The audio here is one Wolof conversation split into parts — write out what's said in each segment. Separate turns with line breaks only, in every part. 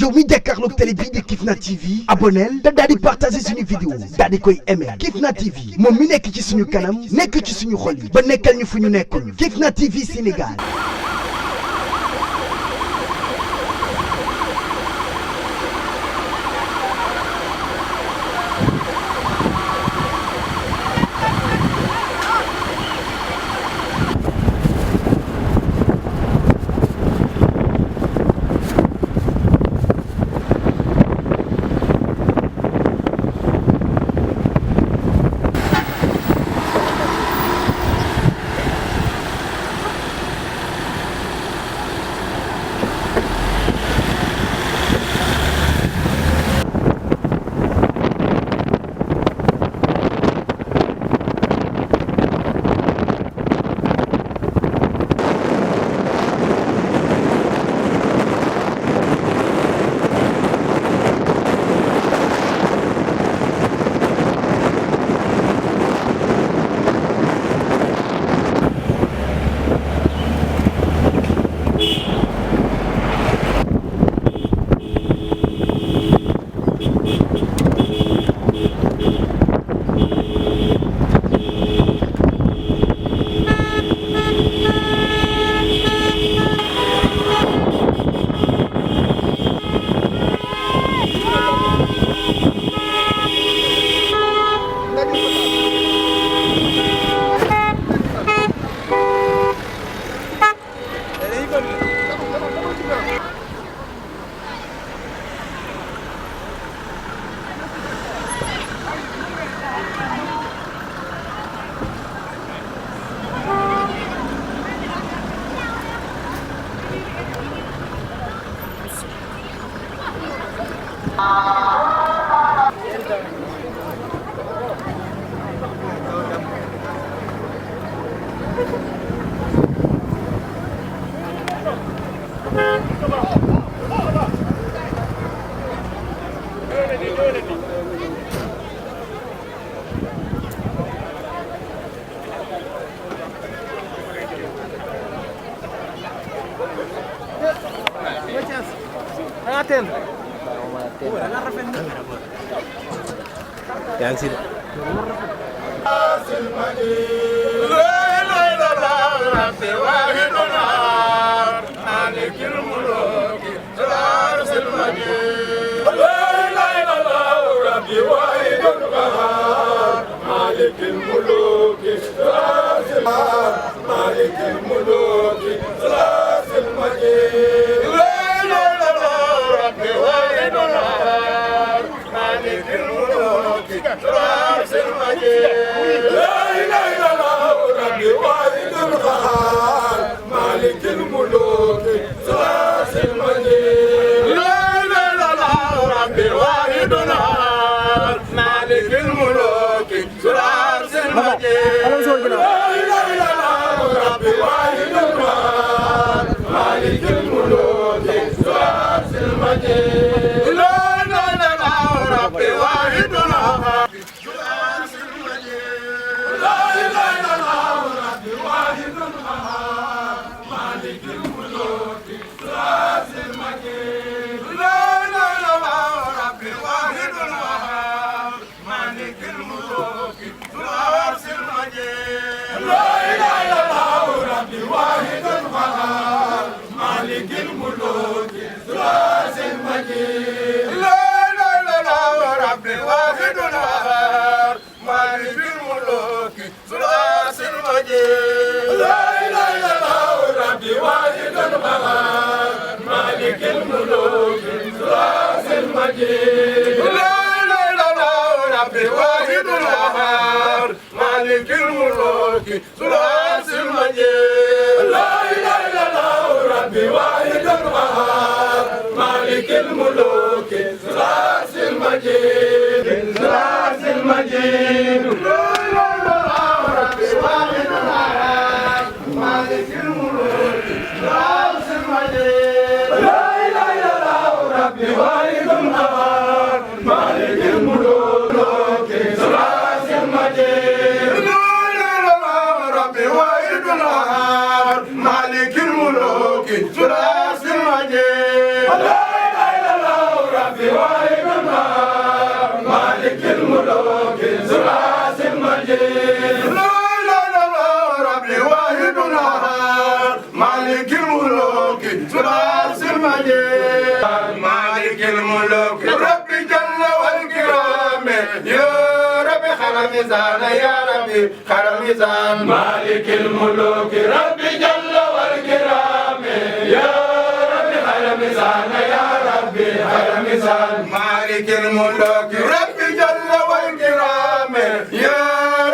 yow mi jàkkaarloog télé bii di Kifne TV abonnel te daal di partager suñu vidéo daal di koy aimer Kifne TV moom mi nekk ci suñu kanam nekk ci suñu xol yi ba nekkal ñu fu ñu nekkul Kifne TV Sénégal.
yaa ngi si
مالك الملوك ثلاث المجيد لا اله الا الله ربي واحدنا مالك الملوك ثلاث المجيد لا لا لا لا ربي واحدنا مالك الملوك ثلاث المجيد مالك الملوك ربي جل والكرام يا ربي خير ميزان يا ربي خير ميزان مالك الملوك ربي جل والكرام يا ربي خير ميزان يا ربي خير ميزان مالك الملوك ربي جل والكرام يا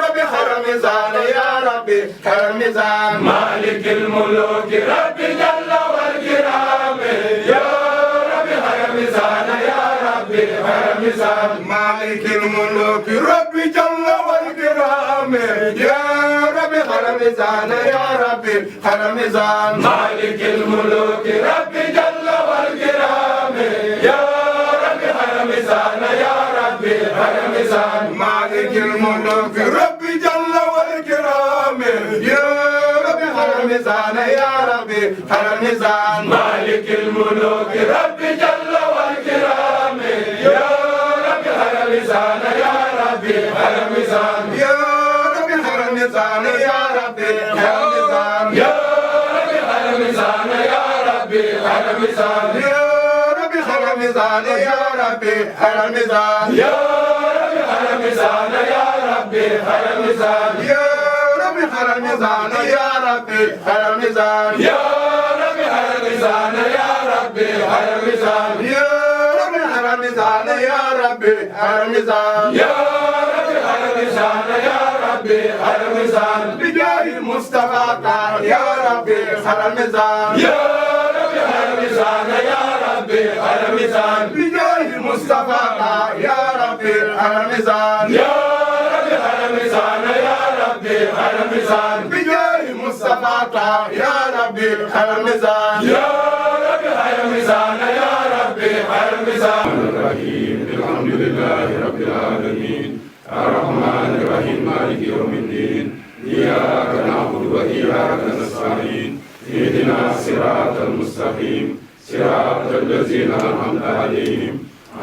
ربي خير ميزان يا ربي خير ميزان مالك الملوك ربي جل والكرام يا ربي خير ميزان يا ربي خير ميزان مالك الملوك ربي جل والكرام يا ربي خير ميزان يا ربي خير ميزان مالك الملوك ربي جل والكرام يا ربي خير ميزان يا ربي خير ميزان مالك الملوك ربي جل والكرام يا ربي خير ميزان يا ربي خير ميزان مالك الملوك ربي جل والكرام يا ربي خير ميزان يا ربي خير ميزان يا ربي خير ميزان يا ربي خير ميزان يا ربي خير ميزان يا ربي خير ميزان يا ربي خير ميزان يا ربي خير ميزان يا ربي خير ميزان يا ربي خير ميزان يا ربي خير ميزان يا ربي خير ميزان يا ربي خير ميزان يا ربي خير ميزان يا ربي خير ميزان يا ربي خير ميزان يا ربي خير ميزان يا ربي خير ميزان بجاه المصطفى يا ربي خير ميزان يا ربي خير ميزان يا ربي خير ميزان بجاه المصطفى يا ربي خير ميزان يا ربي خير ميزان يا ربي خير ميزان بجاه المصطفى يا ربي خير ميزان يا ربي خير ميزان يا ربي خير ميزان الرحيم الحمد لله رب العالمين الرحمن الرحيم مالك يوم الدين إياك نعبد وإياك نستعين اهدنا الصراط المستقيم صراط الذين أنعمت عليهم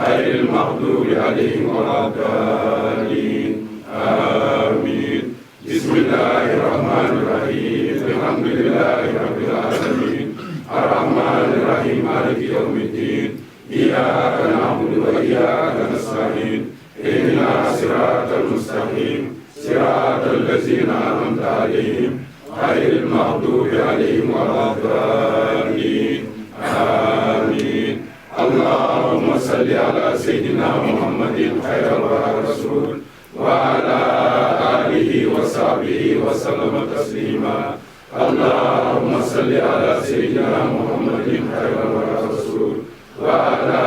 غير المغضوب عليهم ولا الضالين آمين بسم الله الرحمن الرحيم الحمد لله رب العالمين الرحمن الرحيم مالك يوم الدين إياك نعبد وإياك نستعين اهدنا الصراط المستقيم صراط الذين أنعمت عليهم غير المغضوب عليهم ولا الضالين آمين اللهم صل على سيدنا محمد خير الرسول وعلى آله وصحبه وسلم تسليما اللهم صل على سيدنا محمد خير الرسول وعلى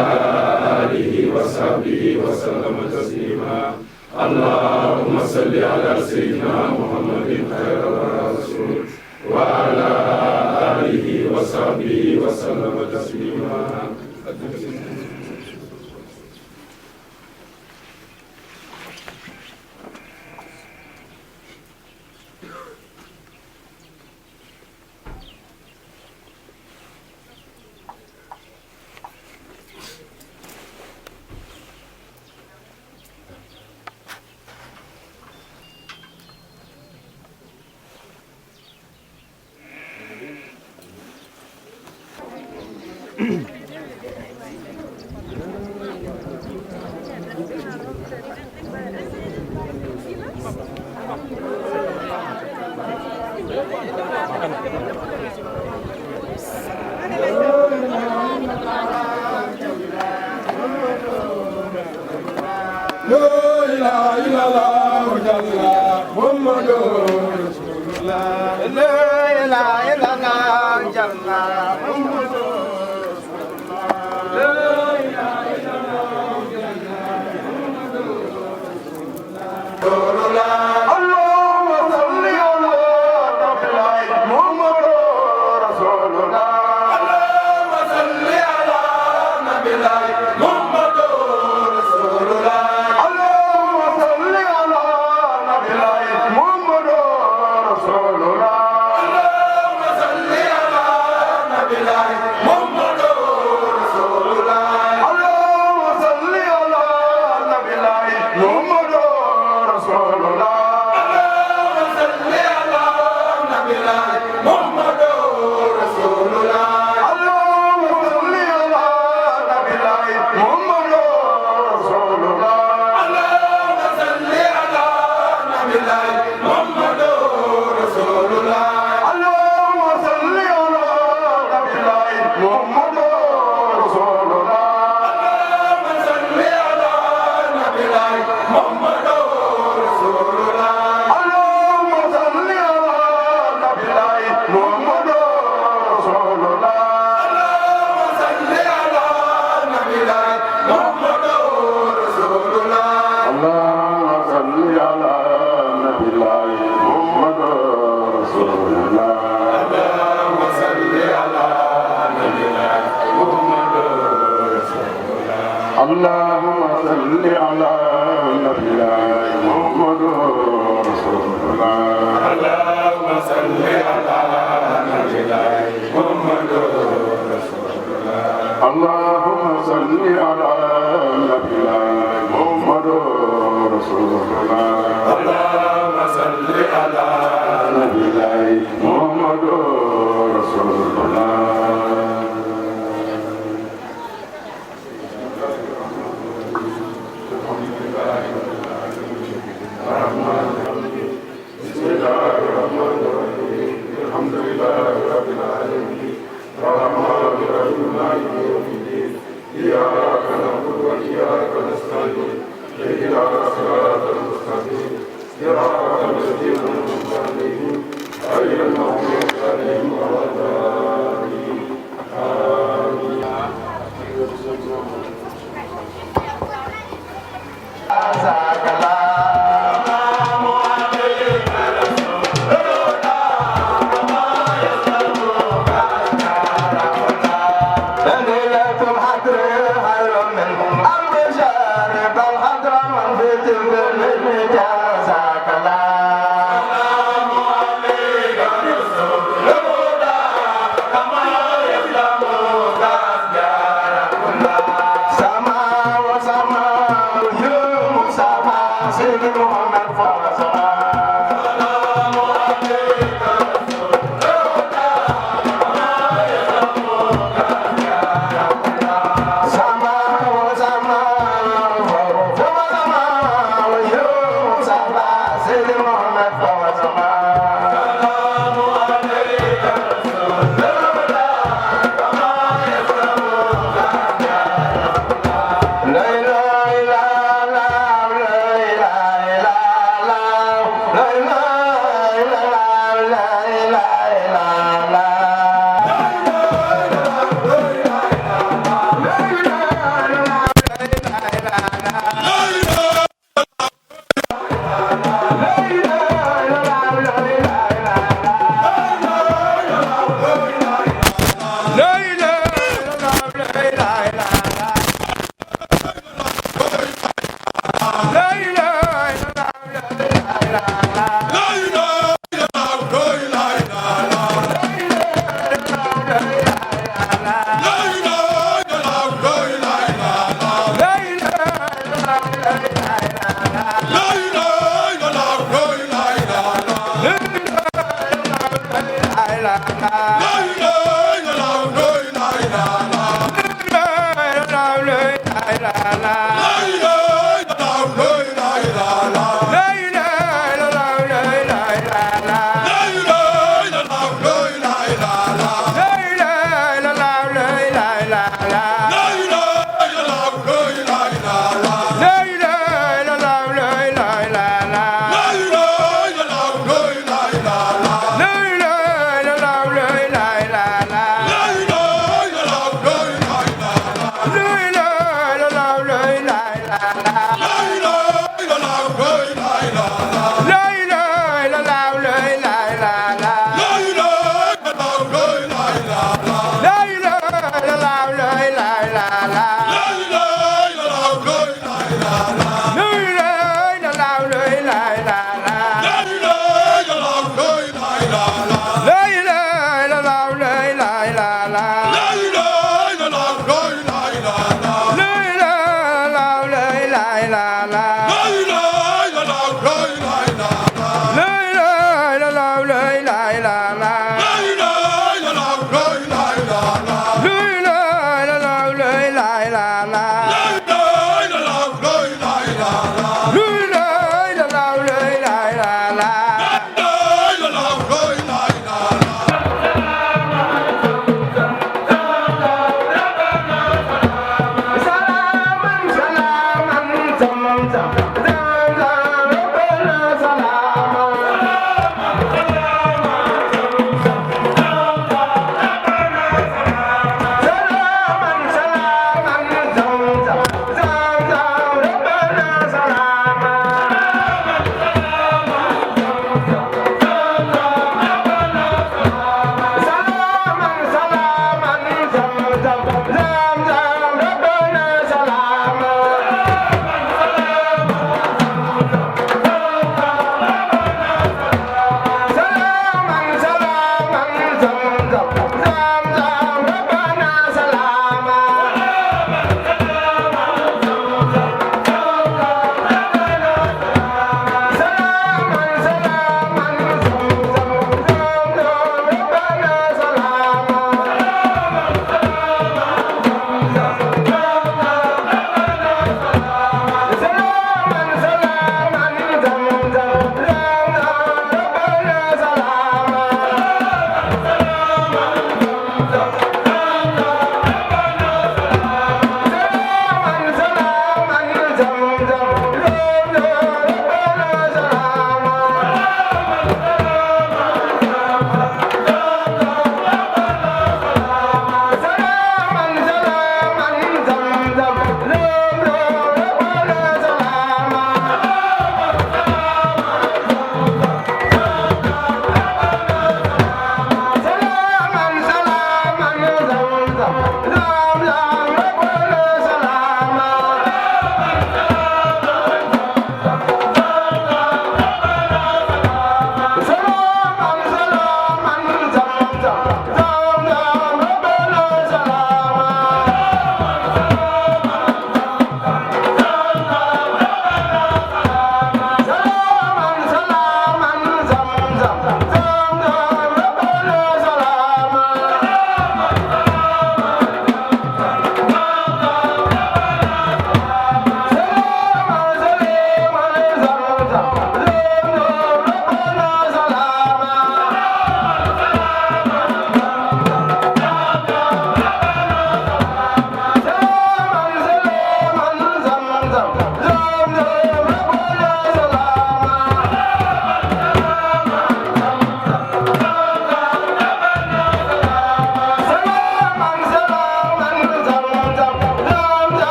آله وصحبه وسلم تسليما اللهم صل على سيدنا محمد خير الرسول وعلى آله وصحبه وسلم تسليما اللهم صل على نبينا محمد رسول الله اللهم صل على نبينا محمد رسول الله اللهم صل على نبينا محمد رسول الله اللهم صل على نبينا محمد رسول الله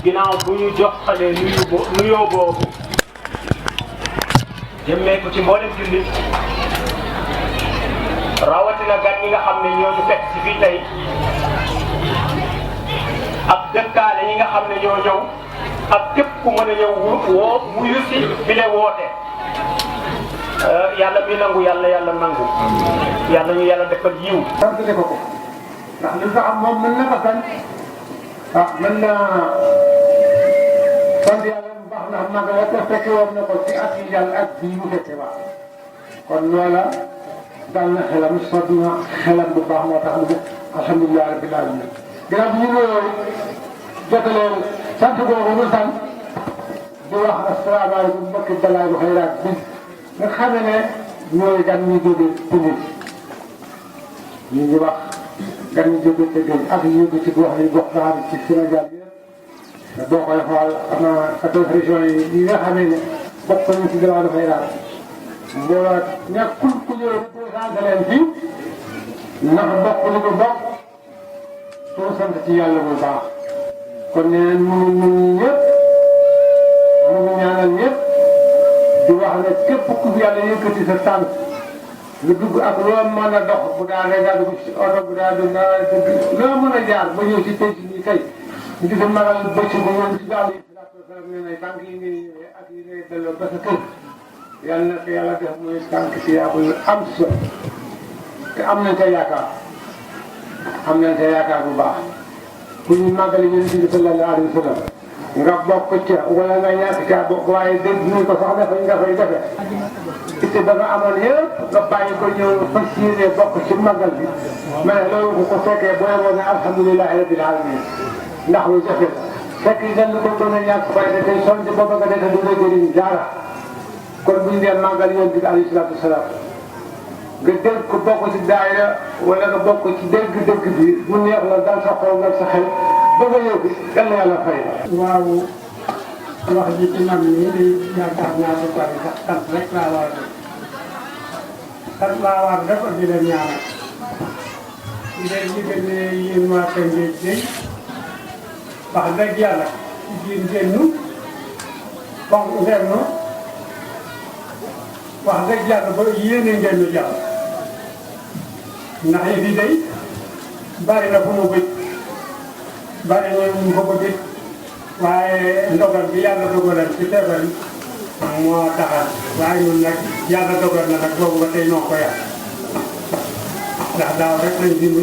ginnaaw bu ñu joxalee nuyoo boobu jëmmee ko ci mboolem jullit rawatina gan ñi nga xam ne ñoo ñu fekk si fii tey ak dëkkaale yi nga xam ne ñoo ñëw ak képp ku mën a ñëw wuyu si bi le woote yàlla mi nangu yàlla nangu yàlla ñu yàlla defal yiw.
sant ko ko ndax li nga am moom mën na ko sant mën na sant yàlla bu baax ndax magal la te fekke woon na ko ci at yi yàlla ak bii mu fekke baax kon loola dal na xelam sot na xelam bu baax moo tax mu def alhamdulilah rabbil alamin ginnaaw bi ñu nuyoo jotalee sant boobu ñu sant di wax asalaamaaleykum mbokki Dalla bu Khaïrate bi nga xam ne ñooy gan ñi jóge Tunis ñu ngi wax gan ñi jóge Tëngéej ak ñu jóge ci gox yi gox daal ci Sénégal yëpp boo koy xool am na 14 régions yi nga xam ne bokk nañu ci Dalla bu Khaïrate mbooloo ñàkkul ku ñëw représenté leen fii ndax bokk li ko bokk pour sant ci yàlla bu baax kon nee nañ mu ngi ñëpp mu ngi ñaanal ñëpp di wax ne képp ku fi yàlla yëkkati sa tànk nga dugg ak loo mën a dox bu daa rek daa dugg ci oto bu daa dugg loo mën a jaar ba ñëw ci penc bi kay ñu gis magal bëcc bu ñëw ci daal yi ne ne tànk yi ngay ñëwee ak yi ngay delloo ba sa kër yàlla na ko yàlla def muy tànk ci yàlla yu am solo te am nañ ca yaakaar am nañ ca yaakaar bu baax ku ñu màggali yonent bi sallallahu alayhi wa sallam nga bokk ca wala nga ñàkk caa bokk waaye dégg ñu ko sax defe nga fay defe itte ba nga amoon yëpp nga bàyyi ko ñëw fas yéene bokk ci màggal bi ma ne loolu bu ko fekkee boo yemoon ne alhamdulilahi rabbil alamin ndax lu jafe fekk yi dañ ko doon a ñàkk fay te tey sonn ci bopp nga defe du la jëriñ dara kon bu ñu dee màggal yonent bi alayhi salaatu wasalaam nga dégg ko bokk ci daayira wala nga bokk ci dégg-dégg bi mu neex la dal sa xol dal sa xel ba nga ñëw bi yal na yàlla fay.
waaw wax ji ci man mii di yaakaar naa ko bari sax sant rek laa war a def sant laa war a def ak di leen ñaanal di leen yëgal ne yéen waa Tëngéej day wax dëgg yàlla jigéen génnu fonk ngeen nu wax dëgg yàlla ba yéene ngeen ñu jàll ndax yi fi day bari na fu mu bëj bari na mu ko bëgg waaye ndogal bi yàlla dogalal ci feebar moo taxal waaye ñun nag yàlla dogal na nag boobu ba tey noo ko yàq ndax daaw rek lañ fi ñu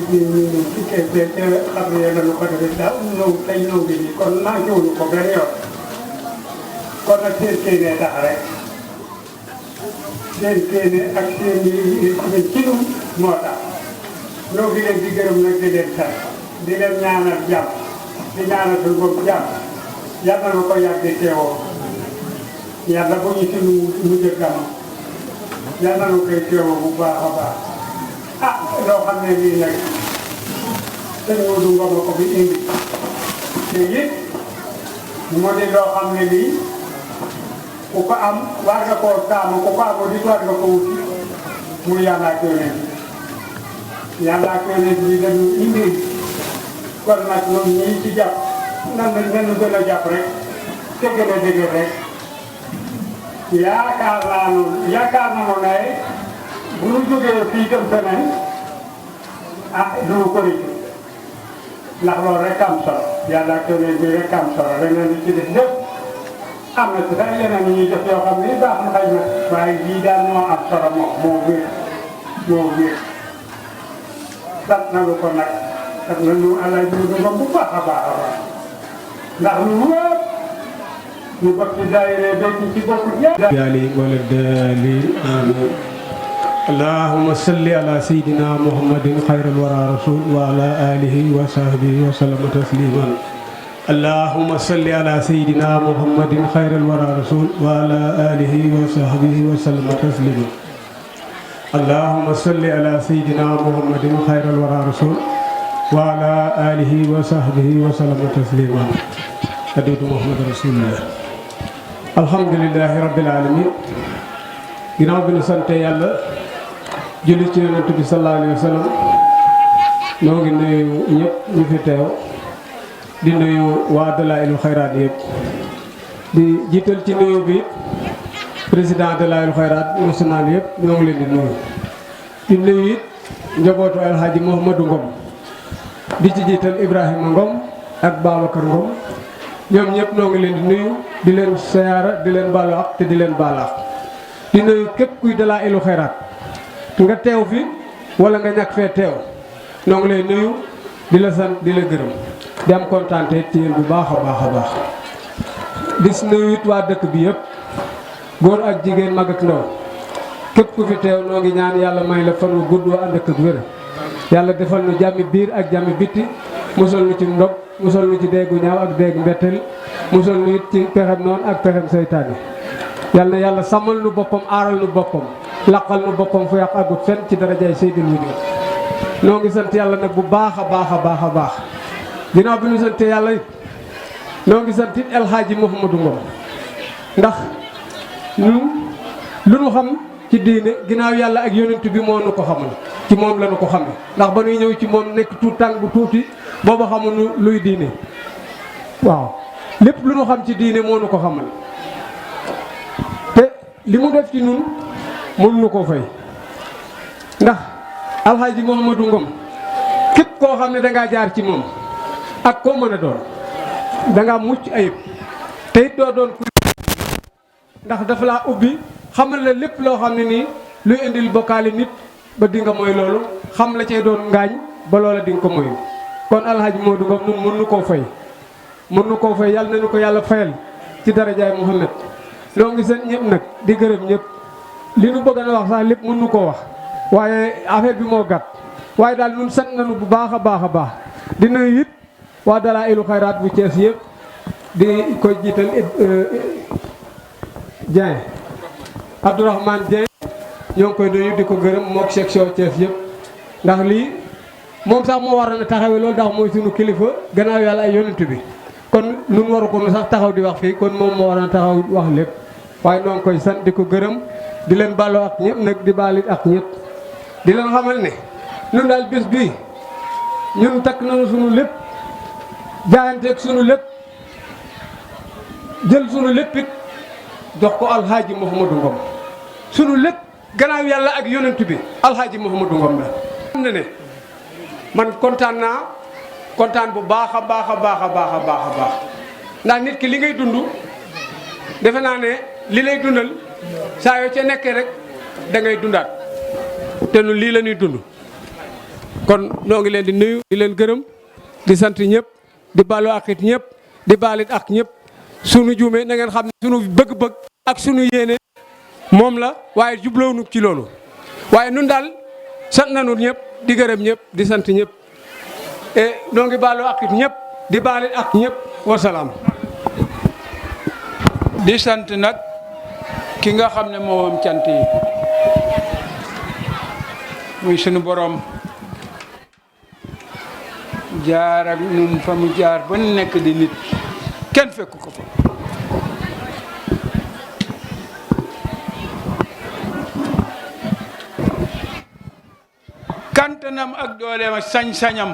ci kee te xam ne nañu ko defee daaw ñëw tey ñëw bi nii kon manqué wuñu ko benn yoon kon nag seen kéenee tax rek seen kéene ak seen ci ñun moo tax ñoo ngi leen di gërëm nag di leen sant di leen ñaanal jàmm di ñaanal suñu bopp jàmm yàlla na ko yàgg di teewoo yàlla bu ñu suñu mujj gàmm yàlla na koy teewoo bu baax a baax ah loo xam ne lii nag sëñ Modou Ngom ko fi indi te it moo di loo xam ne lii ku ko am war nga koo taamu ku ko amul it war nga ko wuti mu yàlla ak yonent bi yàlla ak yonent bi dañu indi kon nag ñoom ñii ci jàpp nañu gën a jàpp rek te gën a dëgg rek yaakaar nañu ne bu ñu jógee fii dem feneen ah du ko rëcc ndax loolu rek am solo yàlla ak yonent bi rek am solo leneen li ci def lépp am na ci sax yeneen yi ñuy def yoo xam ne baax na xëy na waaye lii daal moo am solo moo wér sant nañu ko nag sant nañu àllay bu baax a baax a baax ndax ñu wóor ñu bokk ci daayira béy ci bokk ñëpp.
yaali wala daali amiin allahumma salli ala sayyidina muhammadin xayral wara rasul wa ala alihi wa sahbihi wa sallama tasliman allahumma salli ala sayyidina muhammadin xayral wara rasul wa ala alihi wa sahbihi wa sallama tasliman allahumma salli ala sayyidina muhammadin xayral wara rasul wa ala alihi wa sahbihi wa sallama tasliman adiyatu muhammad rasulullah alhamdulillahi rabbil alamin ginnaaw bi nu sante yàlla julli ci yonent bi sallallahu alayhi wa sallam noo ngi nuyu ñëpp ñu fi teew di nuyu waa Dalla Khaïrate yëpp di jiital ci nuyu bi président Dalla Khaïrate national yëpp ñoo ngi leen di nuyu it njabootu El Hadji Mouhamadou Ngom di ci jiital Ibrahima Ngom ak Babacar Ngom ñoom ñëpp ñoo ngi leen di nuyu di leen siyaara di leen baalu ak te di leen baalaax di nuyu képp kuy Dalla Khaïrate nga teew fi wala nga ñàkk fee teew ñoo ngi lay nuyu di la sant di la gërëm di am kontaan ci yéen bu baax a baax a baax di nuyu it waa dëkk bi yëpp góor ak jigéen mag ak ndaw képp ku fi teew noo ngi ñaan yàlla may la fan wu gudd wa ànd ak wér yàlla defal nu jàmmi biir ak jàmmi bitti musal nu ci ndog musal nu ci déggu ñaaw ak dégg mbetteel musal nu it ci pexem noonu ak pexem seytaane yàlla na yàlla sàmmal nu boppam aaral nu boppam laqal nu boppam fu yàq agut fenn ci darajaay Seydil Wujud noo ngi sant yàlla nag bu baax a baax a baax a baax ginnaaw bi ñu sante yàlla it noo ngi sant it El Hadji Mouhamadou Ngom ndax ñun lu nu xam ci diine ginnaaw yàlla ak yonent bi moo nu ko xamal ci moom la nu ko xamee ndax ba nuy ñëw ci moom nekk tuut tànk bu tuuti booba xamuñu luy diine waaw lépp lu nu xam ci diine moo nu ko xamal te li mu def ci ñun mënuñu koo fay ndax El Hadji Mouhamadou Ngom képp koo xam ne dangaa jaar ci moom ak koo mën a doon dangaa mucc ayib te it doo doon ku ndax dafa laa ubbi xamal la lépp loo xam ne nii luy indil bokkaali nit ba di nga mooy loolu xam la cay doon ngaañ ba loola di nga ko moyu kon El Hadji Mouhamadou Ngom nun mën nu koo fay mën nu koo fay yàlla nañu ko yàlla fayal ci darajaay Muhammad loo ngi seen ñëpp nag di gërëm ñëpp li nu bëgg na wax sax lépp mën nu koo wax waaye affaire bi moo gàtt waaye daal ñun sant nañu bu baax a baax a baax di nuyu it waa Dalla Khaïrate bu Thiès yëpp di koy jiital Dieng Abdourahmane Dieng ñoo ngi koy nuyu di ko gërëm mook section Thiès yëpp ndax lii moom sax moo waroon a taxawee loolu ndax mooy sunu kilifa gannaaw yàlla ay yonent bi kon nun waru ko nu sax taxaw di wax fii kon moom moo waroon a taxaw wax lépp waaye noo ngi koy sant di ko gërëm di leen balloo ak ñëpp nag di baalit ak ñëpp di leen xamal ne ñun daal bés bii ñun takk nañu sunu lépp jaayanteeg sunu lépp jël sunu lépp it jox ko El Hadji Mouhamadou Ngom sunu lépp gannaaw yàlla ak yonent bi El Hadji Mouhamadou Ngom la. xam na ne man kontaan naa kontaan bu baax a baax a baax a baax a baax a baax ndax nit ki li ngay dund defe naa ne li lay dundal saa yoo ca nekkee rek da ngay dundaat te nu lii la ñuy dund kon ñoo ngi leen di nuyu di leen gërëm di sant ñëpp di baalu ak it ñëpp di baalit ak ñëpp sunu juumee na ngeen xam ne sunu bëgg-bëgg ak sunu yéene moom la waaye jublawunu ci loolu waaye nun daal sant nañu ñëpp di gërëm ñëpp di sant ñëpp et ñoo ngi baalu ak it ñëpp di baalit ak ñëpp wasalaam.
di sant nag ki nga xam ne moom cant yi muy sunu borom jaar ak ñun fa mu jaar ba nekk di nit kenn fekk ko fa kantanam ak dooleem ak sañ-sañam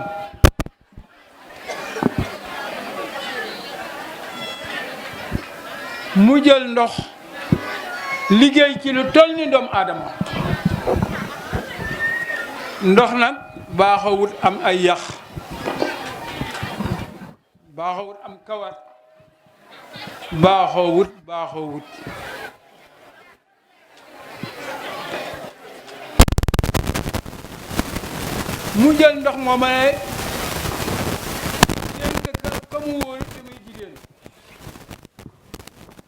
mu jël ndox liggéey ci lu toll ni doomu aadama ndox nag baaxawut am ay yax baaxawut am kawar baaxawut mu jël ndox moo ma ne dénk ka mu wóolu te muy jigéen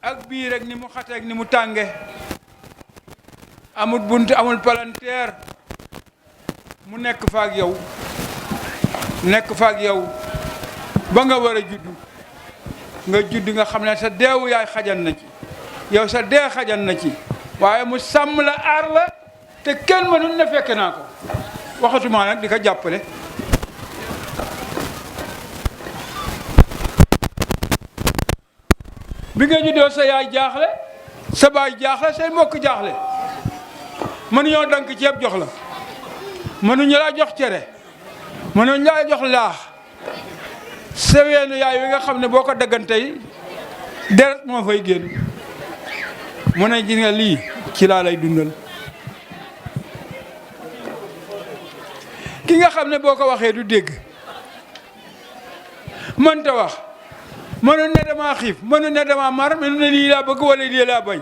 ak bii rek ni mu xateeg ni mu tànge amul bunt amul palanteer mu nekk faak yow ba nga war a juddu nga xam ne sa deewu yaay xajan na ci yow sa dee xajan na ci waaye mu sàmm la aar la te kenn mënul na fekke naa ko waxatuma nag di ko jàppale bi nga juddoo sa yaay jaaxle sa baay jaaxle say mbokk jaaxle mënuñoo dank ceeb jox la mënuñu laa jox cere mënuñu laa jox laax
sa weenu yaay wi nga xam ne boo ko daggantey deret moo fay génn mu ne gis nga lii ci laa lay dundal ki nga xam ne boo ko waxee du dégg mënta wax mënu ne dama xiif mënu ne dama mar mënu ne lii laa bëgg wala lii laa bañ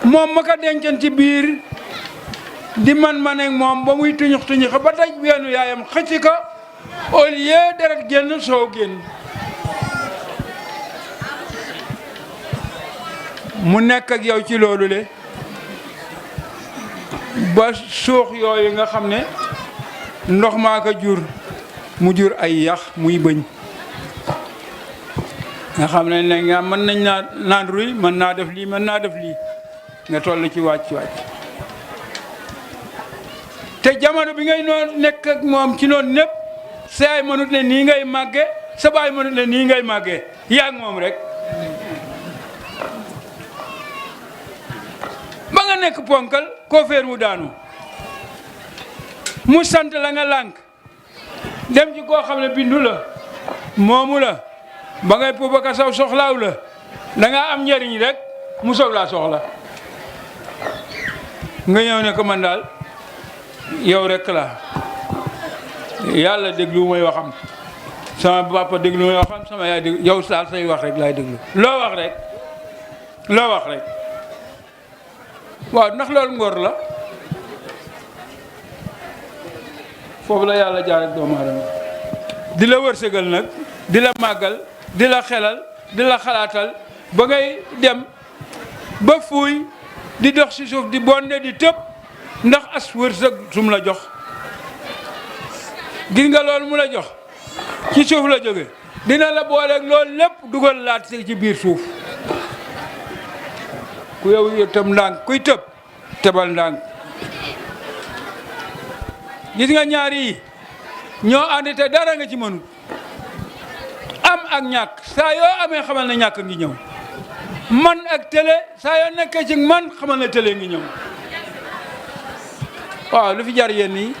moom ma ko dencan ci biir di man ak moom ba muy tuñux ba daj weenu yaayam xëcc ko au lieu deret génn soow génn mu nekk ak yow ci loolu le ba suux yooyu nga xam ne ndox maa ko jur mu jur ay yax muy bëñ nga xam ne ne nga mën nañ naa naan ruy mën naa def lii mën naa def lii nga toll ci wàcc te jamono bi ngay noon nekk ak moom ci noonu népp sa yaay mënut ne nii ngay màgge sa baay mënut ne nii ngay màgge yaa ak moom rek ba nga nekk ponkal koo féer mu daanu mu sant la nga lànk dem ci koo xam ne bindu la moomu la ba ngay pobaka saw soxlaaw la da nga am njëriñ rek mu soog laa soxla nga ñëw ne ko man daal yow rek la yàlla déglu may waxam sama papa déglu may waxam sama yaay déglu yow daal say wax rek laay déglu loo wax rek waaw ndax loolu ngor la foofu la yàlla jaar ak doomu aadama di la wërsëgal nag di la màggal di la xelal di la xalaatal ba ngay dem ba fuuy di dox ci suuf di bonde di tëb ndax as wërsëg sum la jox gis nga loolu mu la jox ci suuf la jóge dina la booleeg loolu lépp dugal laat ci biir suuf ku yow itam ndànk kuy tëb tëbal ndànk gis nga ñaar yi ñoo ànd te dara nga ci mënut am ak ñàkk saa yoo amee xamal na ñàkk ngi ñëw man ak télé saa yoo nekkee ci man xamal na télé ngi ñëw waaw lu fi jar yéen nii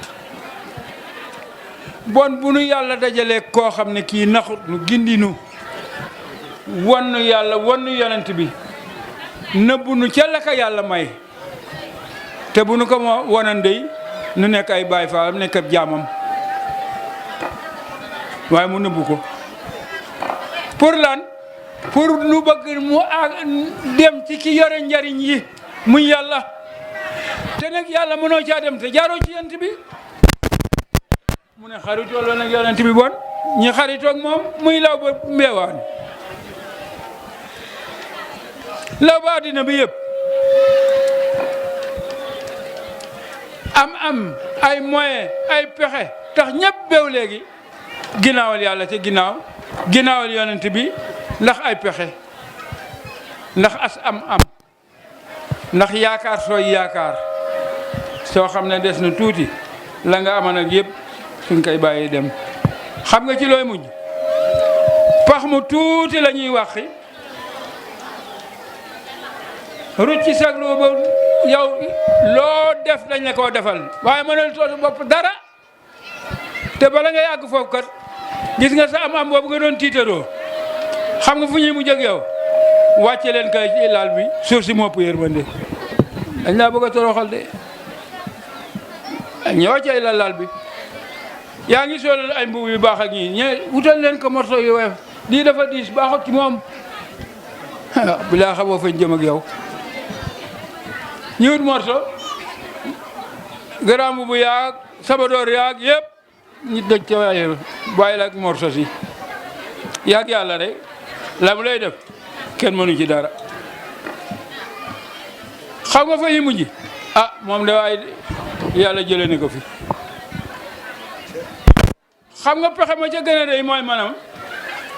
bon bu nu yàlla dajalee koo xam ne kii naxut nu gindinu wan nu yàlla wan nu yonent bi nëbbu nu ca la ka yàlla may te bu nu ko ma wanan dey nu nekk ay baay faalam nekk ab jaamam waaye mu nëbbu ko pour lan pour nu bëgg mu dem ci ki yore njariñ yi muy yàlla te nag yàlla mënoo caa dem te jaaroo ci yonent bi mu ne xaritoo la nag yonent bi bon ñi xaritoog moom muy law ba Mbéwane law ba àddina bi yëpp am ay moyen ay pexe tax ñëpp beew léegi ginnaawal yàlla te ginnaawal yonent bi ndax ay pexe ndax as am ndax yaakaar sooy yaakaar soo xam ne des na tuuti la nga amoon ak yëpp suñ koy bàyyi dem xam nga ci looy mujj pax mu tuuti la ñuy waxi rucci sag lu ba yow loo def dañ la koo defal waaye mënal tootu bopp dara te bala nga yàgg foofu kat gis nga sa am boobu nga doon tiitaroo xam nga fu ñuy mujj ak yow wàcce leen kay ci laal bi suuf si mopp yërmande dañ laa bëgg a toroxal de ñu wàccee laal bi yaa ngi solal ay mbubb yu baax ak ñii ñe wutal leen ko morso yu woyof lii dafa diis baaxut ci moom bilaa xamoo fañ jëm ak yow ñu wut morso garaam bu yaag sabadoor yaag yëpp ñu doj ca waaye bàyyi la ak morso si yaag yàlla rek la mu lay def kenn mënu ci dara xam nga fa yi mujj moom de waaye yàlla jëlee na ko fi xam nga pexe ma ca gën a rëy mooy maanaam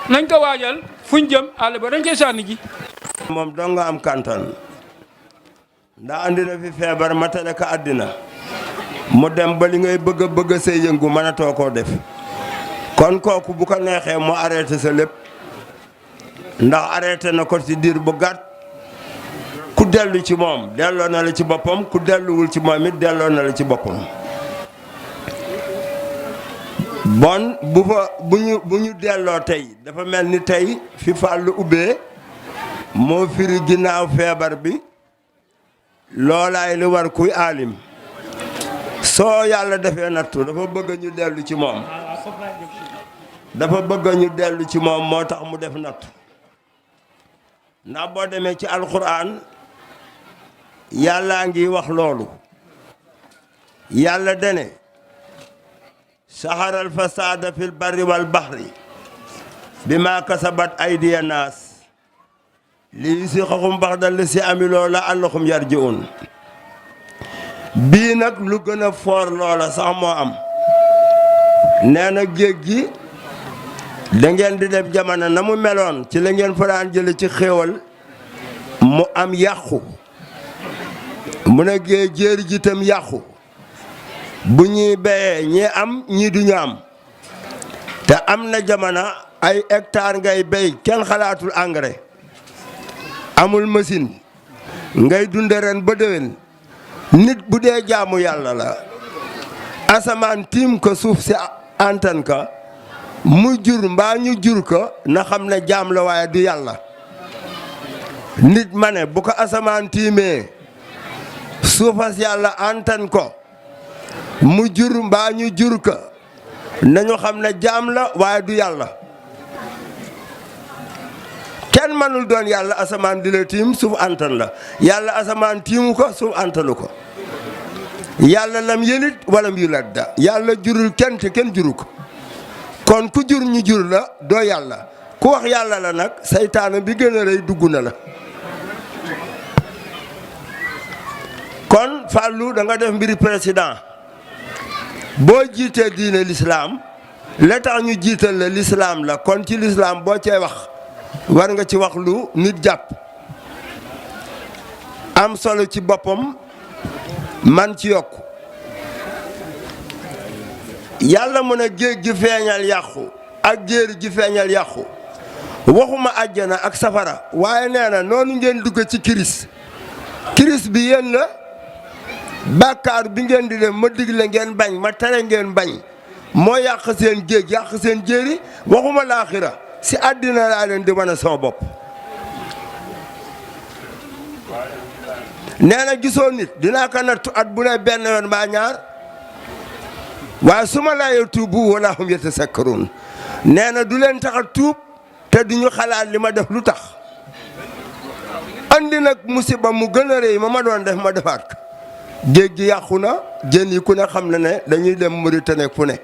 nañ ko waajal fuñ jëm àll ba dañ koy sànni ji
moom dong nga am kantan ndax andi na fi feebar matale ka àddina mu dem ba li ngay bëgg say yëngu mënatoo koo def kon kooku bu ko neexee mu arrêté sa lépp ndax arrêté na ko ci diir bu gàtt ku dellu ci moom delloo na la ci boppam ku delluwul ci moom it delloo na la ci boppam bon bu ñu delloo tey dafa mel ni tey fi fàllu ubbee moo firi ginnaaw feebar bi loolaay li war kuy aalim soo yàlla defee nattu dafa bëgg ñu dellu ci moom moo tax mu def nattu ndax boo demee ci alxuraan yàllaa ngi wax loolu yàlla dene saxaral fasaada fil barri wal baxri bima kasabat aydiya naas li yusiqahum baxdal li si amiloo la allahum yarjiun bii nag lu gën a foor loola sax moo am nee na géej gi da ngeen di def jamono na mu meloon ci la ngeen fa daan jële ci xéewal mu am yàqu mu ne géej jéeri ji itam yàqu bu ñuy béyee ñi am ñii duñu am te am na jamono ay hectare ngay béy kenn xalaatul engrais amul machine ngay dunde ren ba déwén nit bu dee jaamu yàlla la asamaan tiim ko suuf si antan ka mu jur mbaa ñu jur ko na xam ne jaam la waaye du yàlla nit ma ne bu ko asamaan tiimee suufas yàlla antan ko mu jur mbaa ñu jur ko nañu xam ne jaam la waaye du yàlla kenn mënul doon yàlla asamaan di la tiim suuf antan la yàlla asamaan tiimu ko suuf antanu ko yàlla lam yëlit walam yuladda yàlla jurul kenn te kenn juru ko kon ku jur ñu jur la doo yàlla ku wax yàlla la nag saytaane bi gën a rëy dugg na la kon Fallou da nga def mbiri président boo jiitee diine l'islam la tax ñu jiital la l'islam la kon ci l'islam boo cee wax war nga ci wax lu nit jàpp am solo ci boppam man ci yokku yàlla mu ne géej gi feeñal yàqu ak jéeri ji feeñal yàqu waxuma àjjana ak safara waaye nee na noonu ngeen dugg ci kiris bi yéen la bàkkaar bi ngeen di dem ma digle ngeen bañ ma tere ngeen bañ moo yàq seen géej yàq seen jéeri waxuma laaxira si àddina laa leen di wane sama bopp nee na gisoo nit dinaa ko nattu at bu ne benn yoon mbaa ñaar waaye su ma laayee tuubu wala hum yatasakkaruun nee na du leen tax a tuub te duñu xalaat li ma def lu tax andi nag musiba mu gën a rëy ma doon def ma defaat ko géej gi yàqu na jën yi ku ne xam na ne dañuy dem Mauritanie fu ne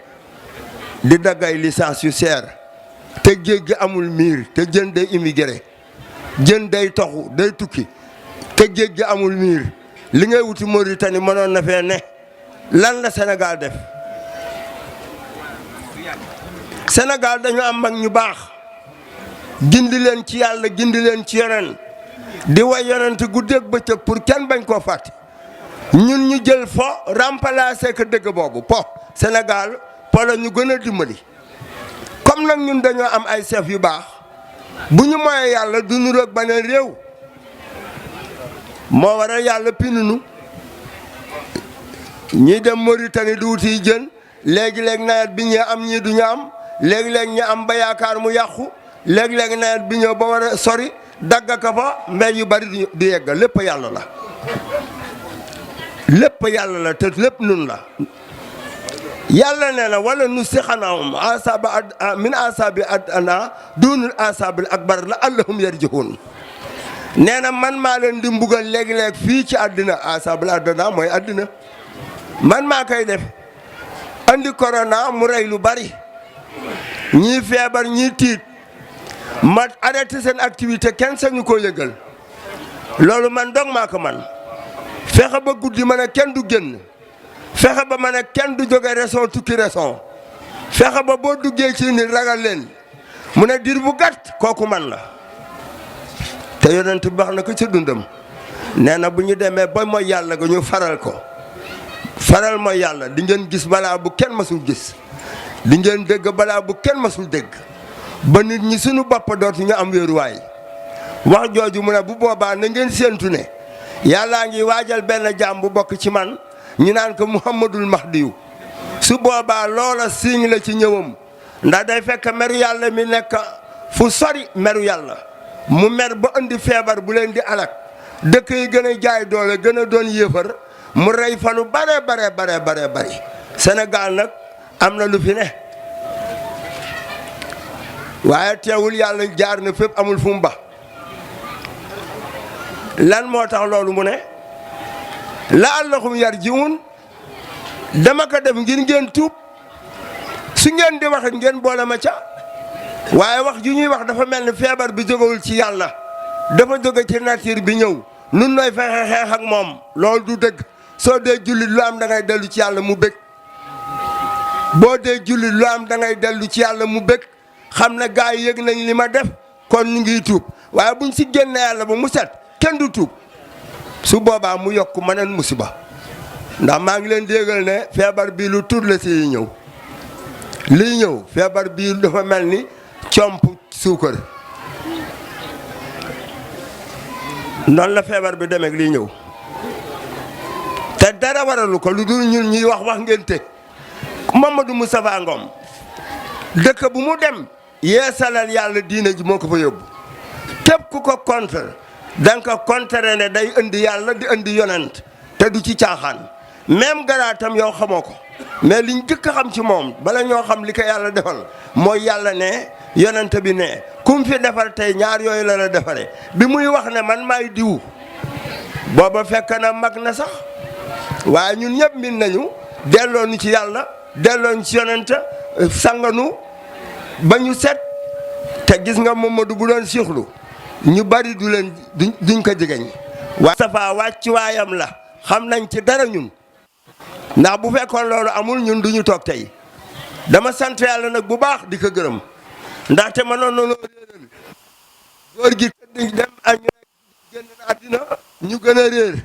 di daggay licence yu seer te géej gi amul miir te jën day immigré jën day toxu day tukki te géej gi amul miir li ngay wuti Mauritanie mënoon na fee ne lan la Sénégal def Sénégal dañu am mag ñu baax gindi leen ci yàlla gindi leen ci yonent di way yonent guddeeg bëccëg pour kenn bañ koo fàtte ñun ñu jël fo remplacer que dëgg boobu po Sénégal po la ñu gën a dimbali comme nag ñun dañoo am ay chef yu baax bu ñu moyee yàlla du ñu roog beneen réew moo waral yàlla pinunu ñii dem Mauritanie di wuti jën léegi-léeg nawet bi ñee am ñii du ñu am léegi-léeg ñu am ba yaakaar mu yàqu léegi-léeg nawet bi ñëw ba war a sori dagg ka fa mbéy yu bari du yegg lépp yàlla la lépp yàlla la te lépp nun la yàlla nee na wala nu sixanaam asaba min asabi adana dunul asabil akbar la allahum yarjihun nee na man maa leen di mbugal léegi-léeg fii ci àddina asabil adana mooy àddina man maa koy def andi corona mu rey lu bari ñii feebar ñii tiit ma arrêté seen activité kenn sañu koo yëgal loolu man dong maa ko man fexe ba guddi ma ne kenn du génn fexe ba ma ne kenn du jóge raison tukki raison fexe ba boo duggee ci nit ragal leen mu ne diir bu gàtt kooku man la te yonent bi wax na ko ci dundam nee na bu ñu demee ba mooy yàlla ga ñu faral ko faral mooy yàlla di ngeen gis balaa bu kenn masul gis di ngeen dégg balaa bu kenn masul dégg ba nit ñi suñu bopp dootu ñu am wéeruwaay wax jooju mu ne bu boobaa na ngeen séentu ne yàllaa ngi waajal benn jaam bu bokk ci man ñu naan ko Muhammadul Mahdiyu su boobaa loola signe la ci ñëwam ndax day fekk meru yàlla mi nekk fu sori meru yàlla mu mer ba indi feebar bu leen di alak dëkk yi gën a jaay doole gën a doon yéefar mu rey fa lu bare bari Sénégal nag am na lu fi ne waaye teewul yàlla jaar na fépp amul fu mu ba lan moo tax loolu mu ne la'allahum yarji'un dama ko def ngir ngeen tuub su ngeen di waxit ngeen boole ma ca waaye wax ju ñuy wax dafa mel ni feebar bi jógewul ci yàlla dafa jóge ci nature bi ñëw nun nooy fexe xeex ak moom loolu du dëgg soo dee jullit lu am da ngay dellu ci yàlla mu bëgg boo dee jullit lu am da ngay dellu ci yàlla mu bëgg xam ne gaa yi yëg nañ li ma def kon ñu ngi tuub waaye buñ si génne yàlla ba mu set kenn du tuub su boobaa mu yokk meneen musiba ndax maa ngi leen di yëgal ne feebar bii lu tuut la si ñëw lii ñëw feebar bii dafa mel ni comp suukar noonu la feebar bi demee lii ñëw te dara waralu ko lu dul ñun ñuy wax ngeen te Mamadou Moustapha Ngom dëkk bu mu dem yeesalal yàlla diine ji moo ko fa yóbbu képp ku ko contre danga ko contre ne day indi yàlla di indi yonent te du ci caaxaan même garaatam yow xamoo ko mais liñ jëkk a xam ci moom bala ñoo xam li ko yàlla defal mooy yàlla ne yonent bi ne kum fi defar tey ñaar yooyu la defaree bi muy wax ne man maay diw booba fekk na mag na sax waaye ñun ñëpp min nañu delloo ñu ci yàlla delloo ñu ci yonent sanganu ba ñu set te gis nga Mamadou bu doon siixlu ñu bari du leen duñ ko jegeñ waaye Moustapha wàcc waayam la xam nañ ci dara ñun ndax bu fekkoon loolu amul ñun duñu toog tey dama sant yàlla nag bu baax di ko gërëm ndaxte mënoon na loo réeral góor gi tëdd dem ak ñu génn na àddina ñu gën a réer